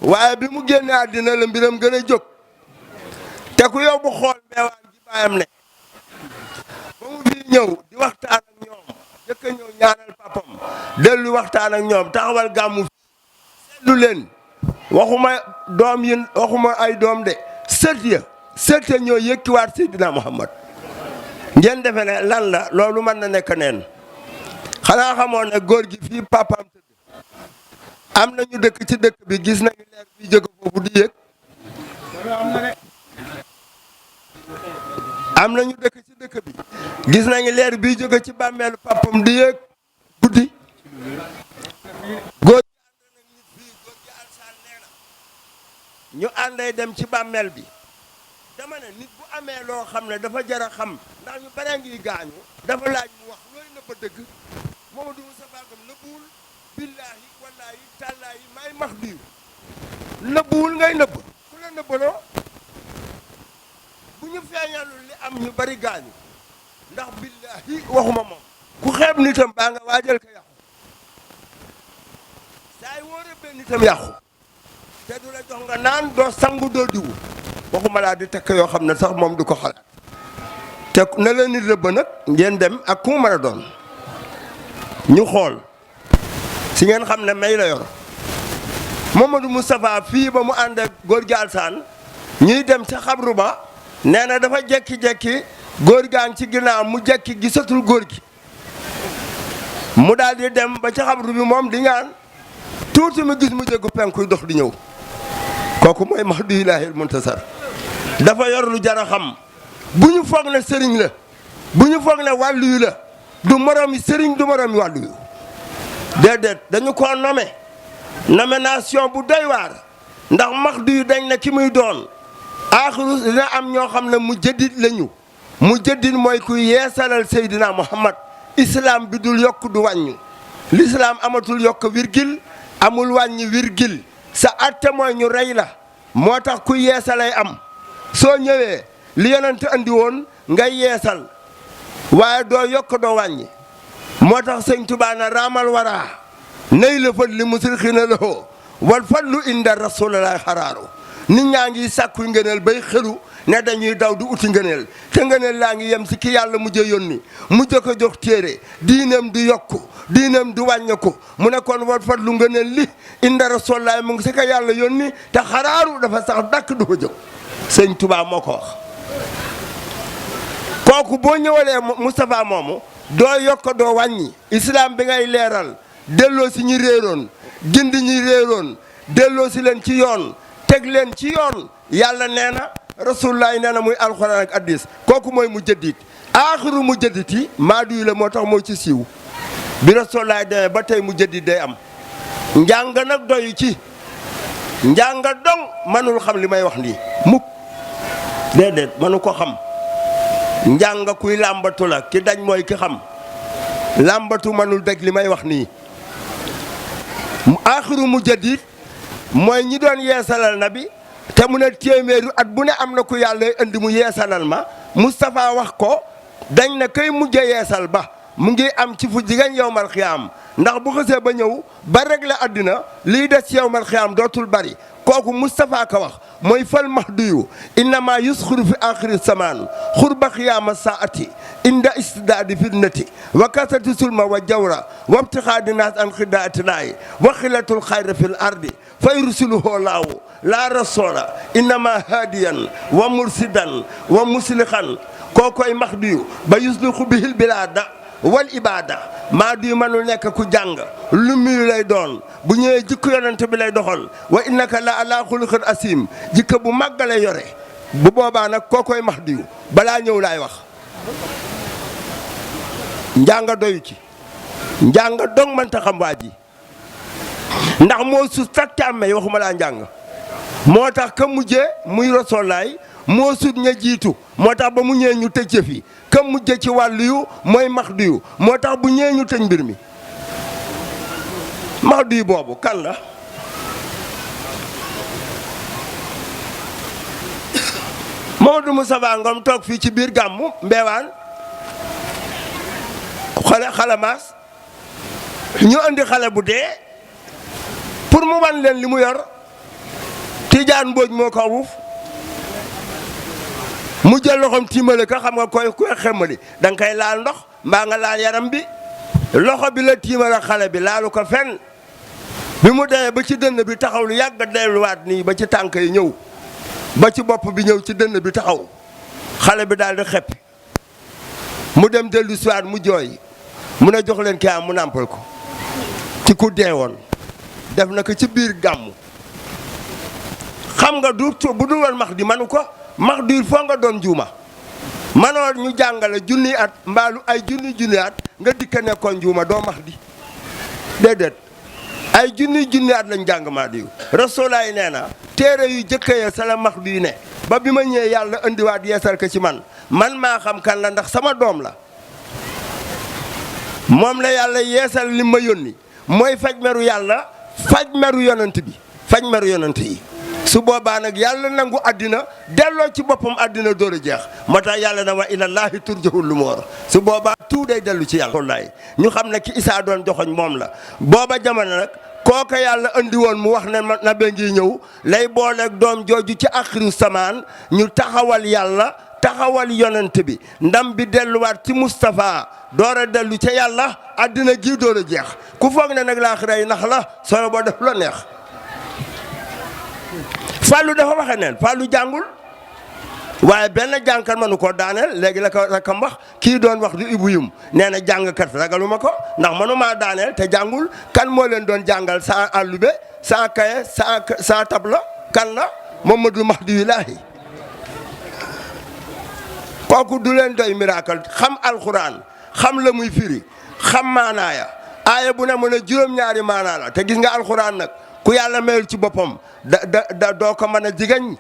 waaye bi mu génne àddina la mbiram gën a jóg te ku yow bu xool Mbéwane gi baayam ne ba mu fii ñëw di waxtaan ak ñoom jëkk a ñëw ñaanal papam dellu waxtaan ak ñoom taxawal gàmmu seetlu leen waxuma doom yi waxuma ay doom de sët ya ñoo yëkkiwaat Seydina Muhammad ngeen defe ne lan la loolu mën na nekk neen xanaa xamoon ne góor gi fii papaam tëdd am nañu dëkk ci dëkk bi gis nañu leer bi jóge foofu di yëg am nañu dëkk ci dëkk bi gis nañu leer bi jóge ci bàmmeelu papam di yëg guddi góor gi ànd nag nit fii góor gi alsaan nee na ñu ànday dem ci bàmmeel bi dama ne nit bu amee loo xam ne dafa jar a xam ndax ñu bare ngi gaañu dafa laaj mu wax looy nëbba dëgg Mamadou Moustapha Ngom nëbbuwul billaahi wallaahi tàllaahi may max biir nëbbuwul ngay nëbb ku la nëbbaloo bu ñu feeñalul li am ñu bari gaañu ndax billaahi waxuma moom ku xeeb nitam baa nga waajal ko yàqu saa yi woo rëbbee nitam yàqu te du la jox nga naan doo sangu doo diwu waxuma laa di tekk yoo xam ne sax moom du ko xalaat te na la nit rëbb nag ngeen dem ak ku mu mën a doon ñu xool si ngeen xam ne may la yor Mamadou Moustapha fii ba mu ànd ak góor gi Alsaan ñuy dem ca xabru ba nee na dafa jekki-jekki góor gaa ngi ci ginnaaw mu jekki gisatul góor gi mu daal di dem ba ca xabru bi moom di ñaan tuuti mu gis mu jéggu penkuy dox di ñëw kooku mooy Mahdi Ilaahil Muntasar dafa yor lu jar a xam bu ñu foog ne sëriñ la bu ñu foog ne wàllu yu la du moromi sëriñ du moromi wàllu yu déedéet dañu ko nomination bu doy waar ndax Mahdi yu dañ ne ki muy doon aaxiru dina am ñoo xam ne mu jëddit lañu mu jëddit mooy kuy yeesalal Seydina Muhammad islam bi dul yokk du wàññu l'islam amatul yokk virgule amul wàññi virgule sa atte mooy ñu rey la moo tax ku yeesalay am soo ñëwee li yonent andi woon ngay yeesal waaye doo yokk doo wàññi moo tax sëñ Tuubaa na raamal waraa nay la fat li musul xina la hoo wal fadlu inda rasulillahi xaraaru nit ñaa ngi sàkku ngëneel bay xelu ne dañuy daw di uti ngëneel te ngëneel laa ngi yem si ki yàlla mujj yónni mujj ko jox téere diinam di yokku diinam di wàññeeku mu ne kon wal fadlu ngëneel li inda rasulillahi mu ngi si ka yàlla yónni te xaraaru dafa sax dàkk du ko jóg sëñ Touba moo ko wax kooku boo ñëwalee Moustapha moomu doo yokk doo wàññi islam bi ngay leeral delloo si ñi réeroon gindi ñi réeroon delloo si leen ci yoon teg leen ci yoon yàlla nee na rasulullah nee na muy alxuraan ak addis kooku mooy mu jëddit aaxiru mu jëddit yi maadu yi la moo tax moo ci siiw bi rasulullah demee ba tey mu jëddit day am njàng nag doyu ci njàng dong mënul xam li may wax nii mukk déedéet mënu ko xam njàng kuy làmbatu la ki dañ mooy ki xam làmbatu mënul daj li may wax nii aaxiru mu jëddit mooy ñi doon yeesalal na bi te mu ne téeméeru at bu ne am na ku yàlla indi mu yeesalal ma Moustapha wax ko dañ ne kay mujj yeesal ba mu ngi am ci fu jigéen yowmal xiyaam ndax bu xësee ba ñëw ba réglé àddina lii des ci yowmal xiyaam dootul bari kooku Moustapha ka wax mooy fal mahdiyu innama yusxuru fi axiri samaan xurba xiyaama saati inda istidaadi fitnati wa kasati sulma wa jawra wa ibtixaadi naas an xidaati laay wa xilatul xayra fil ardi fa yursiluhu laahu laa rasoola innama haadiyan wa mursidan wa muslixan kookoy mahdiyu ba yuslixu bihil bilaada wal ibada maa di mënul nekk ku jàng lu muy lay doon bu ñëwee jikko yonent bi lay doxal wa innaka la ala xuluqin asim jikko bu màggale yore bu boobaa nag kookoy mahdiyu balaa ñëw laay wax njàng doyu ci njàng dong mënta xam waa ji ndax moo su sakte amee waxuma laa njàng moo tax ka mujjee muy rasulaay moo sut ña jiitu moo tax ba mu ñëwee ñu tëj fi ka mujje ci wàllu yu mooy maxdu yu moo tax bu ñëwee ñu tëj mbir mi maxdu yu boobu kan la Mamadou Moustapha Ngom toog fii ci biir Gamou Mbéwane xale maas ñu andi xale bu dee pour mu wan leen li mu yor Tidiane Mbodj moo ko wuuf mu jël loxoom tiimale ka xam nga koy xemmali da nga koy laal ndox mbaa nga laal yaram bi loxo bi la tiimale xale bi laalu ko fenn bi mu demee ba ci dënn bi taxaw lu yàgg delluwaat nii ba ci tànk yi ñëw ba ci bopp bi ñëw ci dënn bi taxaw xale bi daal di xepp mu dem dellu siwaat mu jooy mu ne jox leen kii am mu nàmpal ko ci ku deewoon def na ko ci biir Gamou xam nga du bu dul woon max di manu ko max di foo nga doon juuma manoo ñu jàngale junni at mbaalu ay junni at nga dikka nekkoon juuma doo max di déedéet ay junni at lañ jàng maa diw rasulaay nee na téere yu jëkkëyee sa la max di ne ba bi ma ñëwee yàlla indiwaat yeesal ko ci man maa xam kan la ndax sama doom la moom la yàlla yeesal li ma yónni mooy faj meru yàlla faj meru yonent bi faj meru yonent yi su boobaa nag yàlla nangu àddina delloo ci boppam àddina door a jeex moo tax yàlla na wa ilallaahi turjahul umuur su boobaa tout day dellu ci yàlla wallaay ñu xam ne ki Isaa doon joxoñ moom la booba jamono nag kooka yàlla andi woon mu wax ne na be ngi ñëw lay booleeg doom jooju ci axiru samaan ñu taxawal yàlla taxawal yonent bi ndam bi delluwaat ci Moustapha door a dellu ca yàlla àddina ji door a jeex ku foog ne nag laaxira yi nax la sooy boo def la neex Fallou dafa waxe neen Fallou jàngul waaye benn jàngkat mënu ko daaneel léegi la ko rakam wax kii doon wax du Ibou Youm nee na jàngkat ragaluma ko ndax mënumaa daaneel te jàngul kan moo leen doon jàngal sans allube sans cahier sans table kan la Mamadou Mahdi Wilahi kooku du leen doy miracle xam alxuraan xam la muy firi xam maanaaya aaya bu ne mën a juróom-ñaari maanaa la te gis nga alxuraan nag ku yàlla mayul ci boppam doo ko mën a jigéen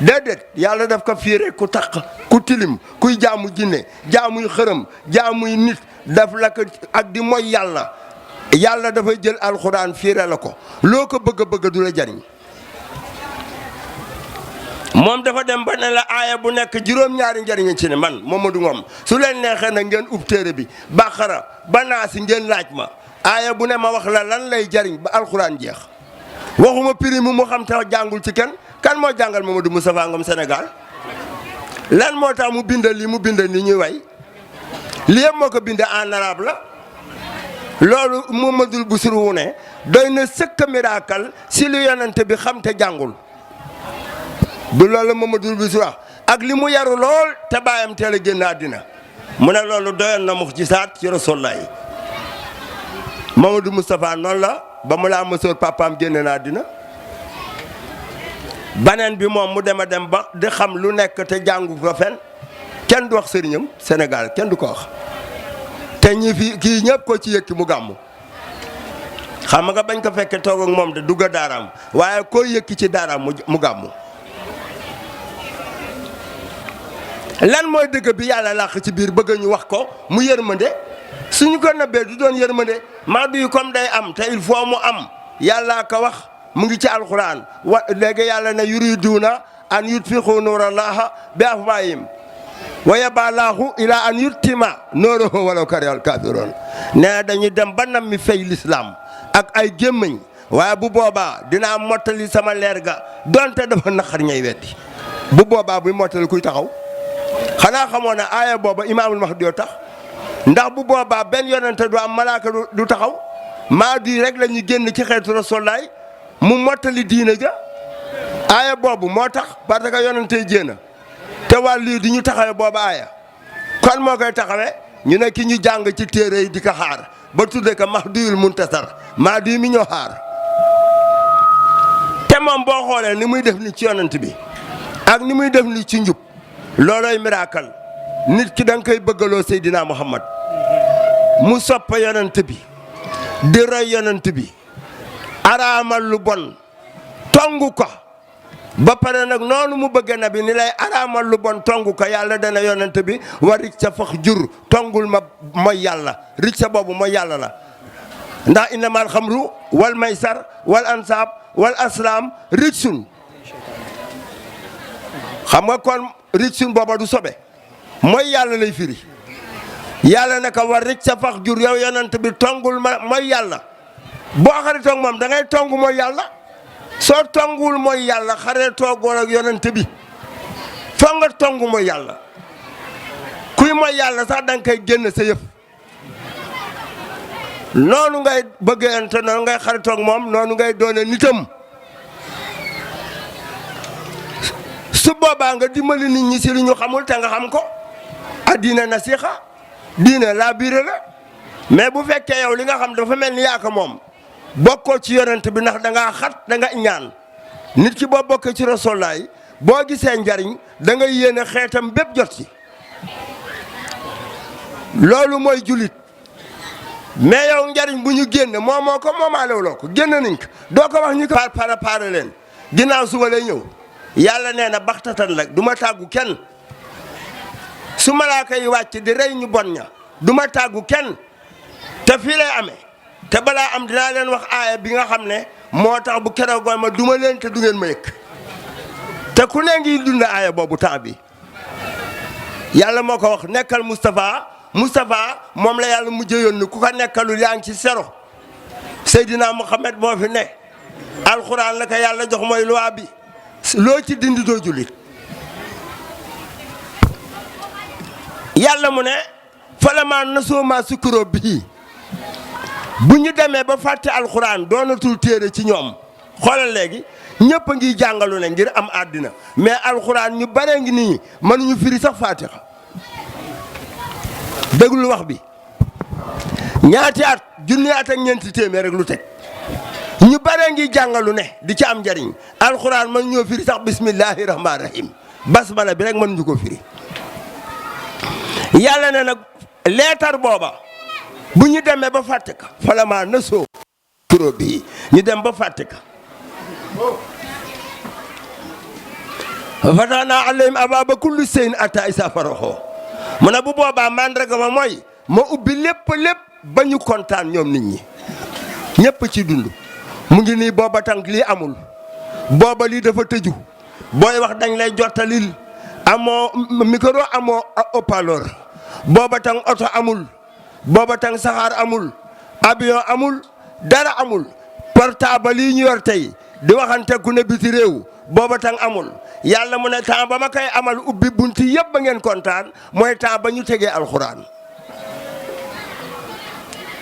déedéet yàlla daf ko fiire ku taq ku tilim kuy jaamu jinne jaamuy xërëm jaamuy nit daf la ko ak di mooy yàlla dafay jël alxuraan fiire la ko loo ko bëgg du la jariñ moom dafa dem ba ne la aaya bu nekk juróom-ñaari njariñ ci ne man Mamadou Ngom su leen neexee na ngeen ub téere bi Baqara ba Naasi ngeen laaj ma aaya bu ne ma wax la lan lay jariñ ba alxuraan jeex waxuma prix mu xam te jàngul ci kenn kan moo jàngal Mamadou Moustapha Ngom Sénégal lan moo tax mu bind lii mu bind ni ñuy way li yëpp moo ko bind en arabe la loolu Mamadou Boussirou wu ne doy na sëkk miracle si lu yonent bi xam te jàngul du loolu Mamadou bi si wax ak li mu yaru lool te baayam teel a génn àddina mu ne loolu doyoon na mu'jizaat ci Rasulullah Mamadou Moustapha noonu la ba mu laa mësoor papaam génne na àddina baneen bi moom mu dem a dem ba di xam lu nekk te jàngu ko fen kenn du wax sëriñam Sénégal kenn du ko wax te ñi fi kii ñëpp ko ci yëkki mu gàmmu xam nga bañ ko fekke toog ak moom de dugga daaraam waaye koo yëkki ci daaraam mu gàmmu lan mooy dëgg bi yàlla làq ci biir bëgg ñu wax ko mu yërmande suñu ko nëbbee du doon yërmande maa du comme day am te il faut mu am yàllaa ko wax mu ngi ci alquran wa léegi yàlla ne yuriduuna an yutfiqu nuurallaha bi afwaahihim wa yaba laahu ila an yuttima nuurahu walaw karihal kaafiruun nee dañuy dem ba nam mi fay l'islam ak ay gémmiñ waaye bu boobaa dinaa mottali sama leer ga donte dafa naqar ñay weddi bu boobaa buy mottali kuy taxaw xanaa xamoo ne aaya booba imaamul Mahdi yoo tax ndax bu boobaa benn yonente du am malaaka du taxaw Mahdi rek la ñu génn ci xeetu Rasulullah mu mottali diina ja aaya boobu moo tax parce que yonente jéena te wàllu yi di ñu taxawee booba aaya kon moo koy taxawee ñu ne ki ñu jàng ci téere yi di ko xaar ba tudde ko Mahdiyul Muntasar Mahdi mi ñoo xaar te moom boo xoolee ni muy def ni ci yonent bi ak ni muy def ni ci njub loolooy miracle nit ki da nga koy bëggaloo Seydina Muhammad mu soppa yonent bi di roy yonent bi araamal lu bon tongu ko ba pare nag noonu mu bëgg na bi ni lay araamal lu bon tongu ko yàlla dana yonent bi wa ric sa fax jur tongul ma mooy yàlla ric sa boobu mooy yàlla la ndax innamal xamru wal maysar wal ansaab wal aslaam rijsun xam nga kon rijsun booba du sobe mooy yàlla lay firi yàlla ne ko war ric sa fax jur yow yonent bi tongul ma mooy yàlla boo xaritoog moom da ngay tong mooy yàlla soo tongul mooy yàlla xaree toogoon ak yonent bi foog nga tong mooy yàlla kuy mooy yàlla sax da nga koy génn sa yëf noonu ngay bëggante noonu ngay xaritoog moom noonu ngay doone nitam su boobaa nga dimbali nit ñi si li ñu xamul te nga xam ko a diine nasiha diine laa biire la mais bu fekkee yow li nga xam dafa mel ni yaa ko moom bokkoo ci yonent bi ndax da ngaa xat da nga ñaan nit ki boo bokkee ci Rasulullah boo gisee njariñ da nga yéene xeetam bépp jot ci loolu mooy julit mais yow njariñ bu ñu génn moo ko moomaalewloo ko génn nañ ko doo ko wax ñu ko pare leen ginnaaw suba lay ñëw yàlla nee na baxtatan la du ma tàggu kenn su malaaka yi wàcc di rey ñu bon ña du ma tàggu kenn te fii lay amee te balaa am dinaa leen wax aaya bi nga xam ne moo tax bu keroog ma duma leen te du ngeen ma yëg te ku ne ngi dund aaya boobu temps bi yàlla moo ko wax nekkal Moustapha moom la yàlla mujjee yónni ku ko nekkalul yaa ngi ci sero Seydina Muhammad moo fi ne alxuraan la ko yàlla jox mooy loi bi loo ci dindi doo jullit yàlla mu ne falamaa nasuu maa zukkiru bihi bu ñu demee ba fàtte alxuraan doonatul téere ci ñoom xoolal léegi ñëpp a ngi jàngalu ne ngir am àddina mais alxuraan ñu bare ngi nii mënuñu firi sax faatixa déglu wax bi ñaati at junni at ak ñeenti téeméer rek lu teg ñu bare ngi jàngalu ne di ci am njariñ alxuraan mën ñoo firi sax bismillahi rahmaani rahim basmala bi rek mën ñu ko firi yàlla ne nag leetar booba bu ñu demee ba fàtte ka falamaa nasuu zukkiru bihi ñu dem ba fàtte ka fatahnaa alayhim abwaaba kulli shay'in hattaa izaa faraguu mu ne bu boobaa mandarga ma mooy ma ubbi lépp ba ñu kontaan ñoom nit ñi ñëpp ci dund mu ngi nii booba tànk lii amul booba lii dafa tëju booy wax dañ lay jottalil amoo micro amoo haut-parleur booba tànk oto amul booba tànk saxaar amul avion amul dara amul portable yi ñu yor tey di waxante ku ne biti réew booba tànk amul yàlla mu ne temps ba ma koy amal ubbi bunti yëpp ba ngeen kontaan mooy temps ba ñu tegee alxuraan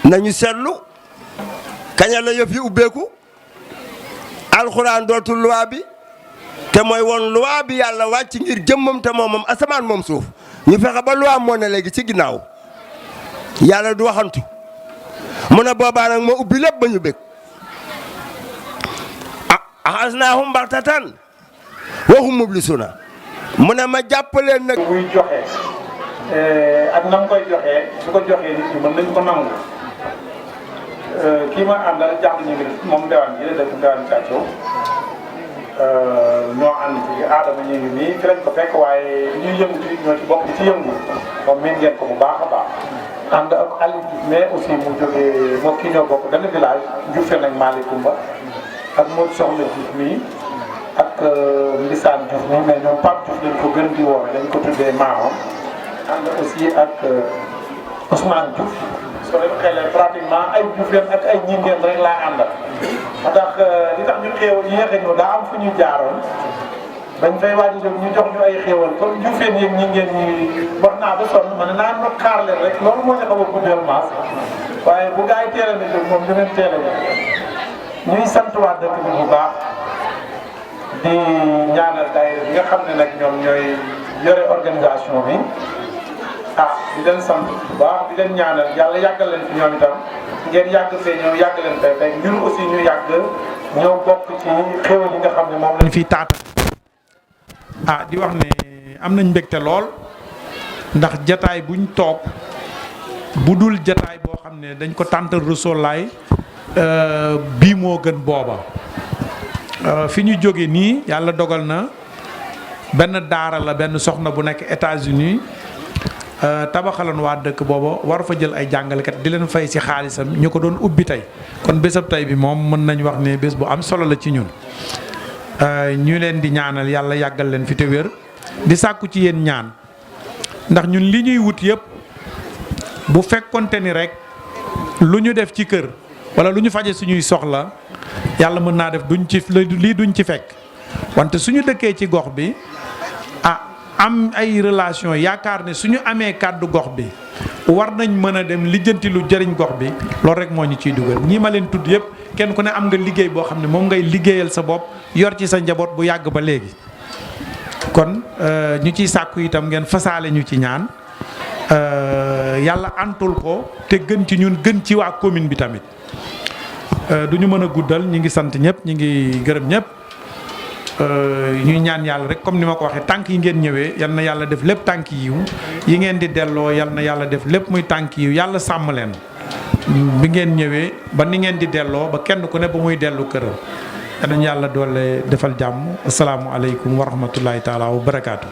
nañu seetlu kaña la yëf yi ubbeeku alxuraan dootul loi bi te mooy woon loi bi yàlla wàcc ngir jëmmam te moom asamaan moom suuf ñu fexe ba loi moo ne léegi ci ginnaaw yàlla du waxantu mu ne boobaa nag ma ubbi lépp ba ñu bëgg axasnaahum baxtatan wa hum mublisuuna mu ne ma jàppaleen nag.
muy joxe ak na mu koy joxee su ko joxee nit ñi mën nañu ko nangu kii ma àndal jàng ñu ngi moom Mbéwane ji la dëkk Mbéwane Kàccoo ñoo ànd ci aadama ñu ngi nii fi lañ ko fekk waaye ñuy yëngu ci ñoo ci bokk di ci yëngu moom miin ngeen ko bu baax a baax ànd ak Aliou Diouf mais aussi mu jógee moo kii ñoo bokk benn village Dioufé nag Malicoumba ak Modou Soxna Diouf mii ak Mbissane Diouf mii mais ñoom Pape Diouf lañ ko gën di woowee dañ ko tuddee maamam ànd aussi ak Ousmane Diouf soo leen xelee pratiquement ay Diouféen ak ay ñingeen rek laa àndal moo tax li tax ñu xéewal yéexe ñu daa am fu ñu jaaroon bañ fay waaj a jóg ñu jox ñu ay xéewal comme Diouféen yeeg ñingeen ñi wax naa ba sonn ma ne naa no xaar leen rek loolu moo ñu xaw a guddeel maas waaye bu gaa yi teel a jóg moom dinañ teel a jóg ñuy sant waa dëkk bi bu baax di ñaanal daayira bi nga xam ne nag ñoom ñooy yore organisation bi di leen sant bu baax di leen ñaanal yàlla yàggal leen fi ñoom itam ngeen yàgg fee ñëw yàgg leen fee fekk ñun aussi ñu yàgg ñëw bokk ci xéwal yi nga xam ne moom lañ fiy taata.
di wax ne am nañ mbégte lool ndax jataay buñ toog bu dul jataay boo xam ne dañ ko tàntal Rasulaay bii moo gën booba fi ñu jóge nii yàlla dogal na benn daara la benn soxna bu nekk États-Unis tabaxalan waa dëkk booba war fa jël ay jàngalekat di leen fay ci xaalisam ñu ko doon ubbi tey kon bésab tey bi moom mën nañ wax ne bés bu am solo la ci ñun ñu leen di ñaanal yàlla yàggal leen fi te wér di sàkku ci yéen ñaan ndax ñun li ñuy wut yëpp bu fekkonte ni rek lu ñu def ci kër wala lu ñu faje suñuy soxla yàlla mën naa def duñ ci lii duñ ci fekk wante suñu dëkkee ci gox bi am ay relation yaakaar ne suñu amee kàddu gox bi war nañ mën a dem lijjanti lu jëriñ gox bi loolu rek moo ñu ciy dugal ñii ma leen tudd yëpp kenn ku ne am nga liggéey boo xam ne moom ngay liggéeyal sa bopp yor ci sa njaboot bu yàgg ba léegi kon ñu ciy sàkku itam ngeen fasaale ñu ci ñaan yàlla antul ko te gën ci ñun gën ci waa commune bi tamit du ñu mën a guddal ñi ngi sant ñëpp ñi ngi gërëm ñëpp ñuy ñaan yàlla rek comme ni ma ko waxee tànk yi ngeen ñëwee yal na yàlla def lépp tànk yiw yi ngeen di delloo yal na yàlla def lépp muy tànk yiw yàlla sàmm leen bi ngeen ñëwee ba ni ngeen di delloo ba kenn ku ne ba muy dellu këram yal na yàlla doole defal jàmm asalaamualeykum wa rahmatullahi taala wa barakaatu.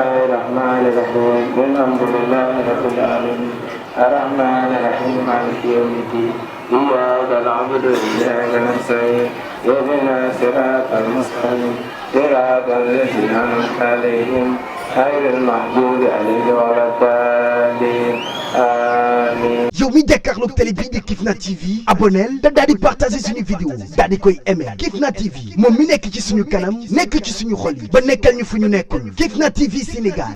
الله الرحمن الرحيم الحمد لله رب العالمين الرحمن الرحيم مالك يوم الدين إياك نعبد وإياك نستعين اهدنا الصراط المستقيم صراط الذين أنعمت عليهم غير المغضوب عليهم ولا الضالين آمين.
yow mi jàkkaarloog télé bii di Kifne TV abonnel te daal di partager suñu vidéo daal di koy aimer Kifne TV moom mi nekk ci suñu kanam nekk ci suñu xol yi ba nekkal ñu fu ñu nekkul Kifne TV Sénégal.